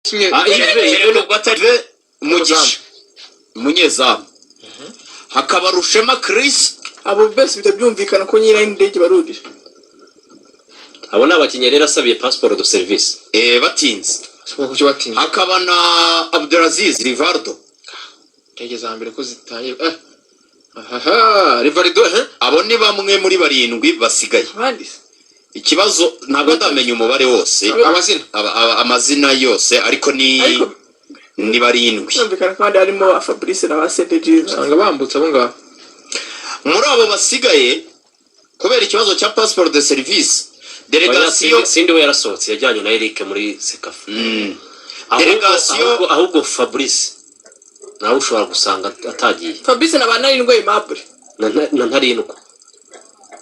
Kimwe. Ah, Yves, Nubwo atari Mugisha umunyezamu, hakaba Rushema Chris. Abo bose bihita byumvikana ko nyine indege barurira. Abo ni abakinnyi rero asabiye passeport de service. Batinze. Kuki batinze? Hakaba na Abdulaziz Rivaldo. Indege za mbere ko zitangiye, aha Rivaldo, eh. Abo ni bamwe muri barindwi basigaye. Abandi se? Ikibazo, ntabwo ndamenya umubare wose. Amazina. Amazina yose, ariko ni Ariko ni barindwi. Byumvikana ko abandi harimo ba Fabrice na ba Sendege. Usanga bambutse abo ngabo. Muri abo basigaye, kubera ikibazo cya passeport de service, délégation Sindi we yarasohotse, yajyanye na Eric muri CECAFA. Ahubwo ahubwo Fabrice nawe ushobora gusanga atagiye. Fabrice na ba Narindwa Aimable. Na Ntarindwa.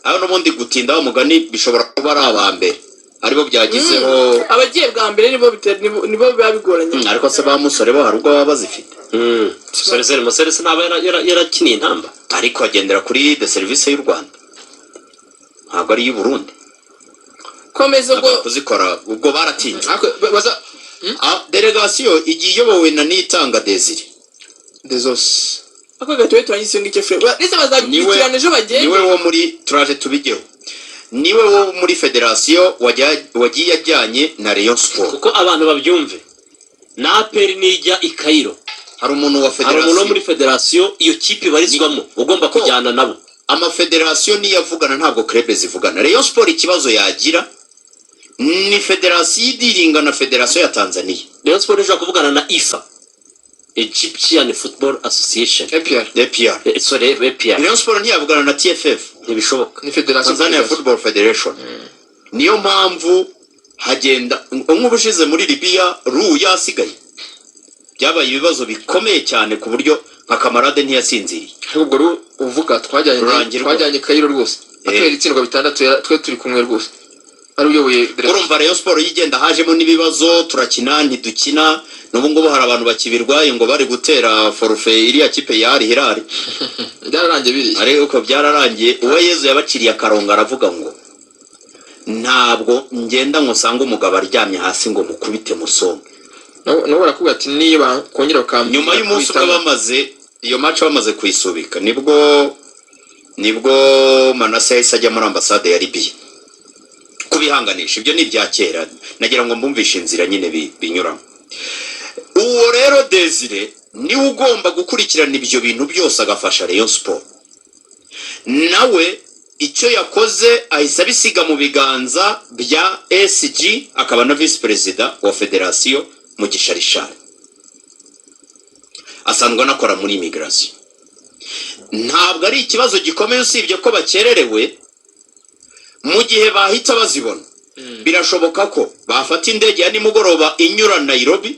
Aho n'ubundi gutinda, mugani bishobora kuba ari aba mbere aribo byagizeho. Abagiye bwa mbere nibo nibo biba bigoranye. Ariko se ba Musore bo hari ubwo baba bazifite? Musore, Musore se ntaba yarakiniye intamba? Ariko agendera kuri de service y'u Rwanda, ntabwo ari iy'u Burundi. Komeza ubwo. Ntabwo kuzikora ubwo baratinze. Ariko baza Ah, délégation igiye iyobowe na Nitanga Desire. Desos. Ako gatoya turangiza icyo ngicyo, fure ndetse bazabikurikirana ejo bagende. Niwe wo muri, turaje tubigeho, niwe wo muri federasiyo wagiye ajyanye na Rayon Sport. Kuko abantu babyumve, na APR nijya i Cairo, hari umuntu wa hari umuntu wo muri federasiyo federasiyo iyo kipe ibarizwamo ugomba kujyana nabo. Amafederasiyo niyo avugana, ntabwo club zivugana. Rayon Sport ikibazo yagira ni federasiyo idiringa na federasiyo ya Tanzania. Rayon Sport ishobora kuvugana na IFA, Egyptian Football Association. APR. APR. Sorry, APR. Rayon Sport ntiyavugana na TFF. Ntibishoboka. Ni federasiyo. Tanzania Football Federation. Niyo mpamvu hagenda nk'ubushize muri Libya ru yasigaye, byabaye ibibazo bikomeye cyane ku buryo nka Kamarade ntiyasinziriye. Ahubwo uvuga twajyanye Rurangirwa. Twajyanye Cairo rwose. APR itsindwa 6, twe turi kumwe rwose, ari uyoboye délégation. Urumva Rayon Sport yigenda hajemo n'ibibazo, turakina ntidukina. N'ubu ngubu hari abantu bakibirwaye ngo bari gutera forfait iriya kipe ya Al Hilal. Byararangiye biriya. Ariko byararangiye, uwo Yezu yabaciriye akarongo, aravuga ngo ntabwo ngenda ngo nsange umugabo aryamye hasi ngo mukubite musonge. Nabo barakubwira ati niyo bakongera bakambwira Nyuma y'umunsi umwe kubitamo. bamaze iyo match bamaze kuyisubika, nibwo Manase yahise ajya muri ambasade ya Libiya kubihanganisha. Ibyo ni ibya kera, nagira ngo mbumvishe inzira nyine binyuramo. Uwo rero Desire niwe ugomba gukurikirana ibyo bintu byose, agafasha Rayon Sport. Nawe icyo yakoze, ahise abisiga mu biganza bya SG, akaba na visi perezida wa federasiyo, Mugisha Richard, asanzwe anakora muri immigration. Ntabwo ari ikibazo gikomeye, usibye ko bakererewe. Mu gihe bahita bazibona, birashoboka ko bafata indege ya nimugoroba inyura Nairobi,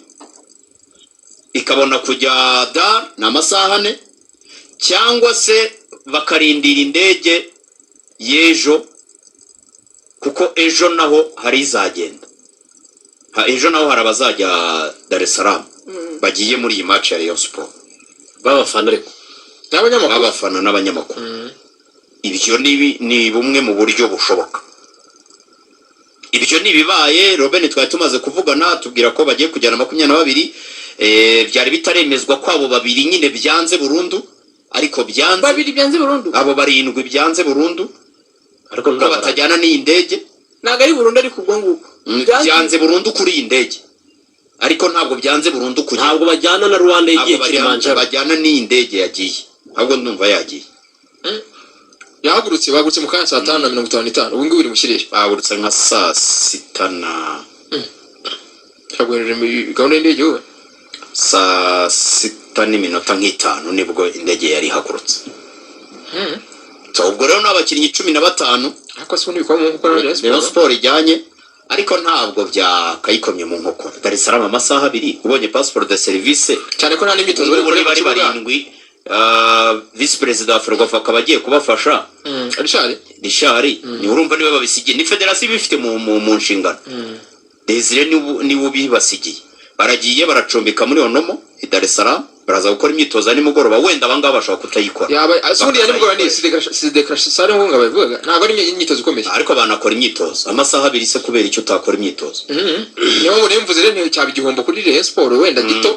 ikabona kujya Dar, ni amasaha 4, cyangwa se bakarindira indege y'ejo, kuko ejo naho hari izagenda. Ejo naho hari abazajya Dar es Salaam bagiye muri iyi match ya Rayon Sport. B'abafana ariko. N'abanyamakuru. B'abafana n'abanyamakuru. Ibyo ni bumwe mu buryo bushoboka. Ibyo ni ibibaye. Robin twari tumaze kuvugana, tubwira ko bagiye kujyana 22. Byari bitaremezwa ko abo babiri nyine byanze burundu, ariko byanze. Babiri byanze burundu. Abo barindwi byanze burundu Ariko ko batajyana n'iyi ndege. Ntabwo ari burundu, ariko ubwo ngubwo Byanze burundu kuri iyi ndege, ariko ntabwo byanze burundu kujya Ntabwo bajyana na Rwanda Ntabwo igiye bajyana, Kilimanjaro. bajyana n'iyi ndege yagiye, ahubwo ndumva yagiye. Yahagurutse, bahagurutse mu kanya saa 5:55, ubu ngubu iri mu kirere. Bahagurutse nka saa sita na Turaguhereje muri gahunda y'indege wowe. Saa 6:05 nibwo indege yari ihagurutse. So, ubwo rero ni abakinnyi 15. Ariko se ubundi bikora mu nkokora Rayon Rayon Sport? Sport ijyanye, ariko ntabwo byakayikomye mu nkokora. Dar es Salaam amasaha 2, ubonye passeport de service. Cyane ko nta n'imyitozo bari Ubu gukora niba mu ari kibuga. barindwi, visi perezida wa FERWAFA akaba agiye kubafasha. Richard. Richard ni urumva niwe babisigiye, ni federasiyo ibifite mu nshingano. Desire niwe ubibasigiye. Baragiye baracumbika muri Onomo. I Dar es Salaam baraza gukora imyitozo ya nimugoroba. Wenda abangaba bashobora kutayikora. Yaba ese ubundi ya nimugoroba ni si décrassage nk'uko babivugaga, ntabwo ari imyitozo ikomeye. Ariko banakora imyitozo amasaha 2 se, kubera icyo utakora imyitozo? Niyo mpamvu niyo mvuze rero cyaba igihombo kuri Rayon Sport wenda gito,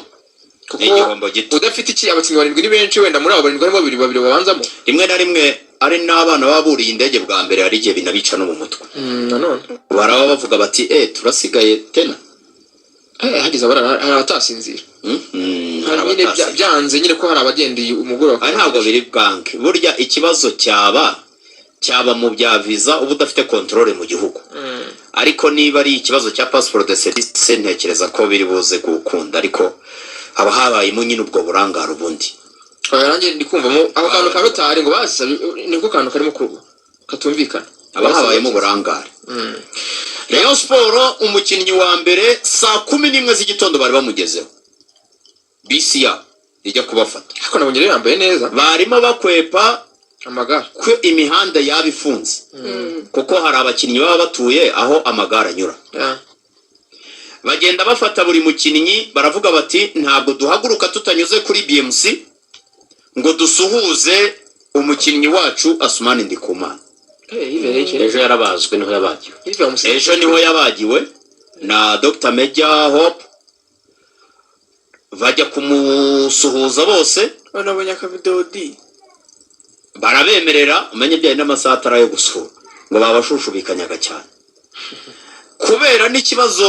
kuko Ni igihombo gito. udafite iki, abakinnyi barindwi ni benshi, wenda muri abo barindwi harimo babiri babiri babanzamo. Rimwe na rimwe ari n'abana baba buriye indege bwa mbere, hari igihe binabica no mu mutwe. Nanone Baraba bavuga bati: "Eh, turasigaye tena." Hagize abara, hari abatasinzira. Hari Hari nyine abatasinzira. Byanze nyine ko hari abagendeye umugoroba. Ari ntabwo biri bwanke. Burya ikibazo cyaba mu bya visa, uba udafite contrôle mu gihugu. Ariko niba ari ikibazo cya passeport de service, ntekereza ko biri buze gukunda, ariko haba habayemo nyine ubwo burangare ubundi. Oya, nanjye ndi kumvamo ako kantu ka retard ngo bazisabye, niko kantu karimo katumvikana. Haba habayemo uburangare. Rayon Sport, umukinnyi wa mbere saa 11 z'igitondo bari bamugezeho, bisi yabo ijya kubafata. Ariko nabonye rero yambaye neza. Barimo bakwepa amagare ko imihanda yaba ifunze, kuko hari abakinnyi baba batuye aho amagare anyura. Bagenda bafata buri mukinnyi, baravuga bati: "Ntabwo duhaguruka tutanyuze kuri BMC ngo dusuhuze umukinnyi wacu Asumani Ndikumana." Yves rero. Ejo yarabazwe, niho yabagiwe. Yves bamusize. Ejo niho yabagiwe na Dr Meja Hope, bajya kumusuhuza bose. Nabonye akavidewo di. Barabemerera, umenye byari n'amasaha atari ayo gusura, ngo babashushubikanyaga cyane kubera n'ikibazo,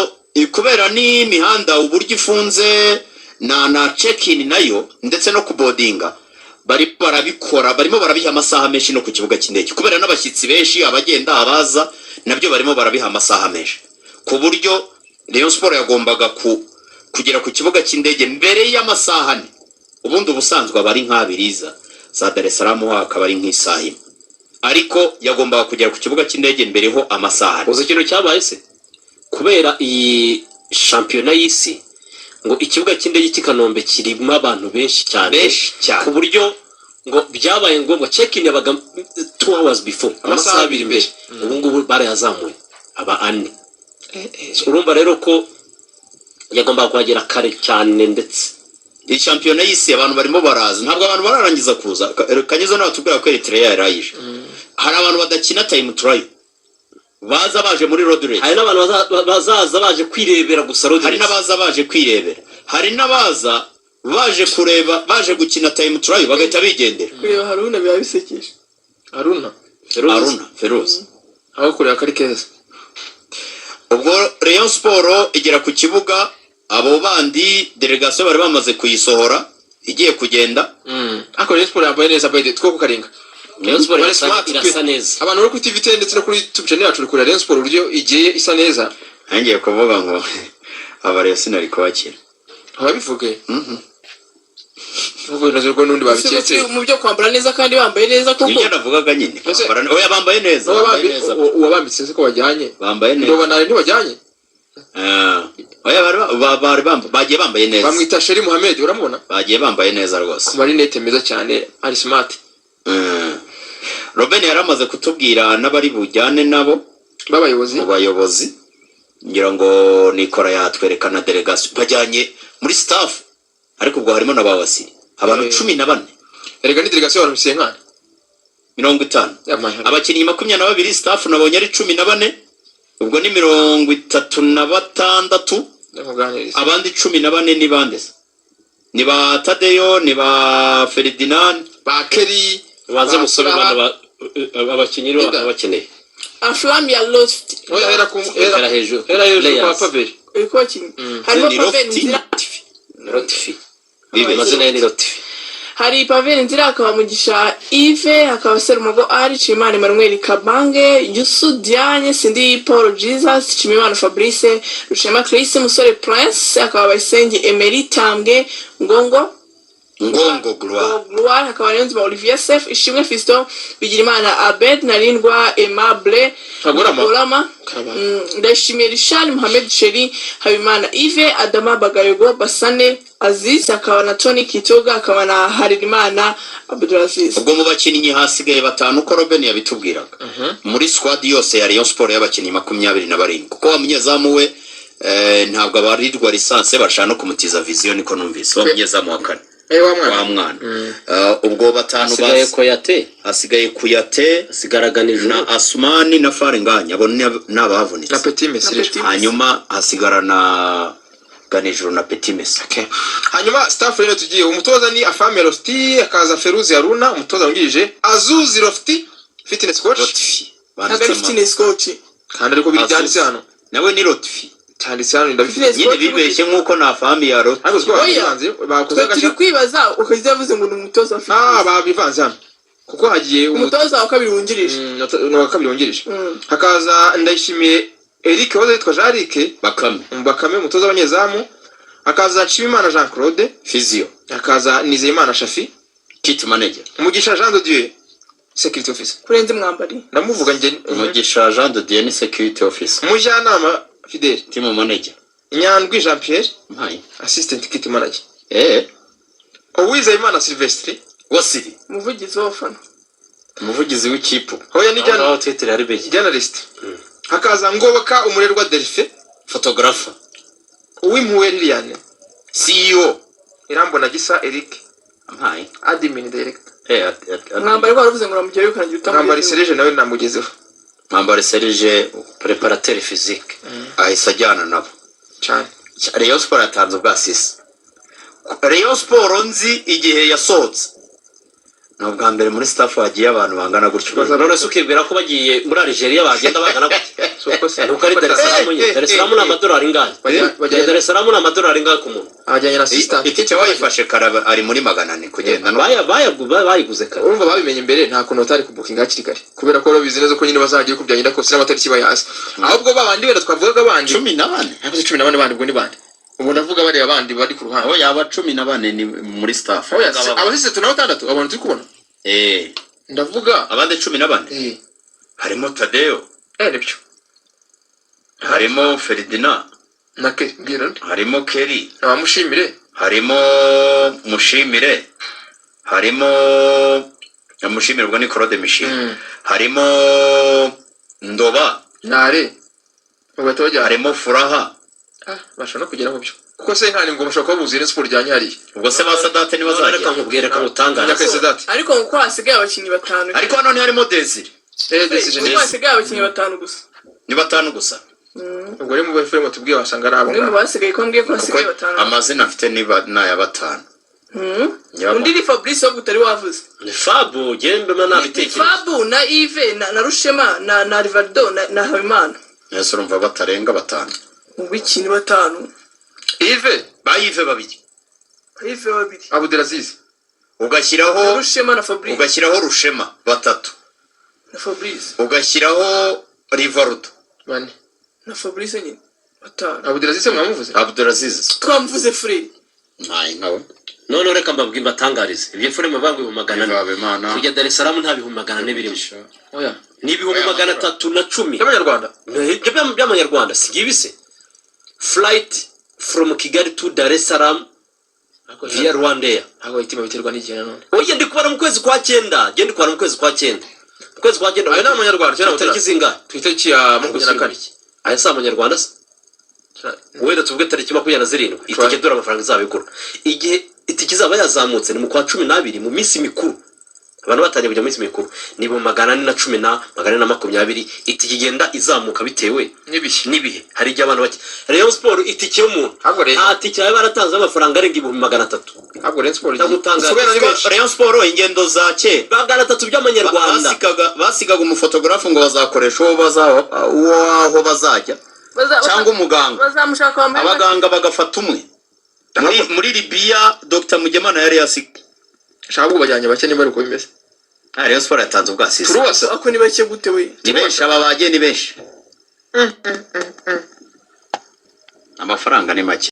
kubera n'imihanda uburyo ifunze na check-in nayo, ndetse no kubodinga bari barabikora, barimo barabiha amasaha menshi no ku kibuga cy'indege, kubera n'abashyitsi benshi, abagenda, abaza, nabyo barimo barabiha amasaha menshi, ku buryo Rayon Sport yagombaga kugera ku kibuga cy'indege mbere y'amasaha 4. Ubundi ubusanzwe aba ari nk'abiri za Dar es Salaam ho akaba ari nk'isaha imwe, ariko yagombaga kugera ku kibuga cy'indege mbere ho amasaha 4. Uzi ikintu cyabaye se? Kubera iyi shampiyona y'isi, ngo ikibuga cy'indege cy'i Kanombe kirimo abantu benshi cyane. Benshi cyane. Ku buryo ngo byabaye ngombwa, check in yabaga 2 hours before, amasaha 2 mbere, ubu ngubu barayazamuye aba 4. So, urumva rero ko yagombaga kuhagera kare cyane ndetse. Iyi shampiyona y'isi, abantu barimo baraza, ntabwo abantu bararangiza kuza. Kanyuze nawe tubwira ko Eritrea yarayije. Hari abantu badakina time trial baza baje muri road race. Hari n'abantu bazaza baje kwirebera gusa road Hari race. n'abaza baje kwirebera, hari n'abaza baje kureba, baje gukina time trial bagahita bigendera. Kureba Haruna biba bisekeje. Haruna. Feroz. Aruna Feroz. Aho kureba kari keza. Ubwo Rayon Sport igera ku kibuga, abo bandi delegation bari bamaze kuyisohora igiye kugenda. Ariko Rayon Sport yambaye neza, by the two kukaringa. Rayon Sport Bari irasa, smart pe. irasa neza. Abantu bari kuri TV ndetse no kuri YouTube channel yacu, uri kureba Rayon Sport uburyo igiye isa neza. Ngiye kuvuga ngo aba Rayon sinari kubakira. Ababivuge ubwo binoze rwo n'undi babiketse. Mu byo kwambara neza kandi bambaye neza koko. Nibyo navugaga nyine. Ese- Oya, bambaye neza, bambaye neza. Uwabambitse se ko bajyanye? Bambaye neza. Ndoba ntibajyanye. Ah, oya, bagiye bambaye neza. Bamwita Sheri Muhammad, uramubona? Bagiye bambaye neza rwose. Ku marinete meza cyane, ari smart. Robin yari amaze kutubwira n'abari bujyane nabo b'abayobozi. Mu bayobozi, ngira ngo Nikora yatwereka na delegation bajyanye muri staff, ariko ubwo harimo na ba Wasiri, abantu 14. Erega ni delegation y'abantu bisenkana. 50. Abakinnyi 22, staff nabonye ari 14, ubwo ni 36. Ndakuganiriza. Abandi 14 ni bande se? Ni ba Tadeyo, ni ba Ferdinand? Ba Keri. Baze ba musome. Furaha. Bana abakinnyi rero Ida. bakeneye. Aflam ya Lost. Oya, hera ku hera hera hejuru. Hera hejuru kwa Players. Paveri. Uri kubakinnyi harimo Ni Pavel Lofty. Nzira. Rotifi. Bibe. Amazina ye ni Rotifi. Hari Pavel Nzira, hakaba Mugisha Yves, hakaba Serumogo Ali, Nshimiyimana Emmanuel Kabange, Yusu Diagne, Sindi Paul Jesus, Nshimiyimana Fabrice, Rushema Chris, Musore Prince, hakaba Bayisenge Emery, Tambwe Ngongo. Ngongo Gloire. Gloire, hakaba Niyonzima Olivier Sef, Ishimwe Fiston, Bigirimana Abed, Narindwa Aimable. Kagorama. Kagorama. Karabaye. Ndayishimiye Richard, Mohamed Sheri, Habimana Yves, Adama Bagayogo, Basane Aziz, hakaba na Tony Kitoga, hakaba na Harerimana Abdulaziz. Ubwo mu bakinnyi hasigaye batanu, uko Robin yabitubwiraga, muri squad yose ya Rayon Sport y'abakinnyi 27, kuko wa munyezamu we Ntabwo abarirwa licence, barashaka no kumutiza vision, niko numvise, wa munyezamu wa kane. Wa mwana. Wa mwana. Ubwo batanu Hasigaye Koyate. Hasigaye Kuyate. Hasigaraga nijoro. Na Asumani na Faringanya, abo ni abavunitse. Na Petit Messi rero. Na Petit. Hanyuma hasigara na Ganijuru na Petit Messi. Okay. Hanyuma staff rero tugiye, umutoza ni Afame Rosti, akaza Feruzi Haruna umutoza wungirije, Azuzi Rofti fitness coach. Lotfi. Ntabwo ari Banditse fitness coach. Kandi ariko biri byanditse hano. Nawe ni Lotfi. Cyanditse hano, ndabifite. Fitness Nyine coach. bibeshye nk'uko na Fami ya Lotfi. Ariko siko Oya. babivanze, bakoze Twe turi agashya. kwibaza ukajya yavuze ngo ni umutoza wa Ah, fitness. babivanze hano kuko hagiye Umutoza wa kabiri wungirije. Ni uwa kabiri wungirije. Hakaza Ndayishimiye Eric wahoze yitwa Jarike. Bakame. Bakame, umutoza w'abanyezamu. Hakaza Nshimiyimana Jean Claude. Physio. Hakaza Nizeyimana Shafi. Kit manager. Mugisha Jean de Dieu, security officer. Kurenza mwambari. Ndamuvuga njye. Mugisha Jean de Dieu ni security officer. Mujyanama Fidele. Team manager. Nyandwi Jean Pierre. Mpaye. Assistant kit manager. Uwizeyimana Sylvestre. Wasiri. Umuvugizi w'abafana. Umuvugizi w'ikipe. Hoya ni Aho ngaho titre ari bege. journalist. Hakaza Ngoboka Umurerwa Delphin. Photographer. Uwimpuhwe Liliane. CEO. Irambona Gisa Eric. Mpaye. Admin director. Mwambari waravuze ngo uramugerayo ukarangira Mwambari utamugezeho. Serge nawe namugezeho. Mwambari Serge. Préparateur physique. Ahise ajyana nabo. Cyane. Rayon Sport yatanze ubwasisi. Rayon Sport nzi igihe yasohotse ni ubwa mbere muri staff hagiye abantu bangana gutyo. None se ukibwira ko bagiye muri Algeria bagenda bangana gutya? Si uko se? Nuko ari Dar es Salaam nyine. Dar es Salaam ni amadolari ingahe? Dar es Salaam ni amadolari ingahe ku muntu? Abajyanye na assistant. Itike wayifashe kare, ari muri 400 kugenda no Bayiguze kare. Urumva babimenye mbere, nta kuntu batari kubukinga hakiri kare, kubera ko babizi neza ko nyine bazagiye uko byagenda kose n'amatariki bayazi. Ahubwo babandi wenda twavugaga bandi 14. Yavuze 14 bandi, ubwo ni bande? Ubu ndavuga bareba bandi bari ku ruhande. Aho yaba 14 ni muri staff. Oya, abasisitatu na batandatu, abantu turi kubona. Ndavuga Abandi 14. Harimo Tadeo. Nibyo. Harimo Ferdinand. Na Kelly, mbwira undi. Harimo Kelly. Abamushimire. Harimo Mushimire, harimo Mushimire, ubwo ni Claude Mishimire. Harimo Ndoba. Nare bagahita bajyana. Harimo Furaha. Ah, bashobora no kugera mu byo, kuko se nta ngo bashobora kuba buzuye n'siporo rijyanye hariya. Ubwo se ba Sadate Reka ntibazagera? nkubwire, reka nkutangarize. Munyakazi Sadate. Ariko ngo ko hasigaye abakinnyi batanu. Ariko hano ntiharimo Desire. Desire. Kuko hasigaye abakinnyi batanu gusa. Ni batanu gusa. Ubwo rero mu bafuremu tubwiye wasanga ari abo Umwe mu ngabo. basigaye, ko mbwiye ko Kuko hasigaye batanu. amazina afite niba ni aya batanu. Undi ni Fabrice ahubwo utari wavuze. Ni Fabu gembe Ni nabitekerezo. Fabu na Yves na Rushema na Rivaldo na Habimana. Ese urumva batarenga batanu? Ubwo iki ni batanu. Yves. Ba Yves babiri. Yves babiri. Abdelaziz. Ugashyiraho Na Rushema na Fabrice. Ugashyiraho Rushema, batatu. Na Fabrice. Ugashyiraho Rivarudo. Bane. Na Fabrice nyine, batanu. Abdelaziz mwamuvuze? Abdulaziz. Twamuvuze free. Ntaye nkawe. Noneho reka mbabwire, mbatangarize ibyo furemu bangwa 400,000. Habimana. Kujya Dar es Salaam nta 400,000 birimo. Oya. Ni 310,000. By'amanyarwanda. Ibyo by'amanyarwanda si ngibi se? Flight from Kigali to Dar es Salaam via Rwandair. Ntabwo itima biterwa n'igihe nanone. Oya, ndi kubara mu kwezi kwa cyenda, genda kubara mu kwezi kwa cyenda, mu kwezi kwa cyenda. Ayo ni amanyarwanda cyangwa Tariki zingahe? Ku itariki ya 24. Aya si amanyarwanda se? Wenda tuvuge tariki 27 itike, dore amafaranga izaba igura. Igihe itike izaba yazamutse ni mu kwa 12, mu minsi mikuru, abantu batangiye kujya mu minsi mikuru, ni mu 410 na 420. Itike igenda izamuka bitewe n'ibihe. N'ibihe. Hari igihe abantu bake. Rayon Sport, itike y'umuntu, Ntabwo rero. nta tike yaba yaratanze amafaranga arenga 300,000. Ntabwo Rayon Sport Ndagutangaza. kubera ni benshi. Rayon Sport ingendo za kera 300 by'amanyarwanda. Basigaga umufotogarafu ngo bazakoresha uwo bazaba, uwo aho bazajya, cyangwa umuganga. Bazamushaka wambaye. Abaganga bagafata umwe muri Libiya, Dr Mugemana yari yasiga. Shaka ubwo bajyanye bake niba ari uko bimeze. Ah, Rayon Sport yatanze ubwasisi. Turuwasa. Ako ni bake gute we? Ni benshi, aba bagiye ni benshi, amafaranga ni make.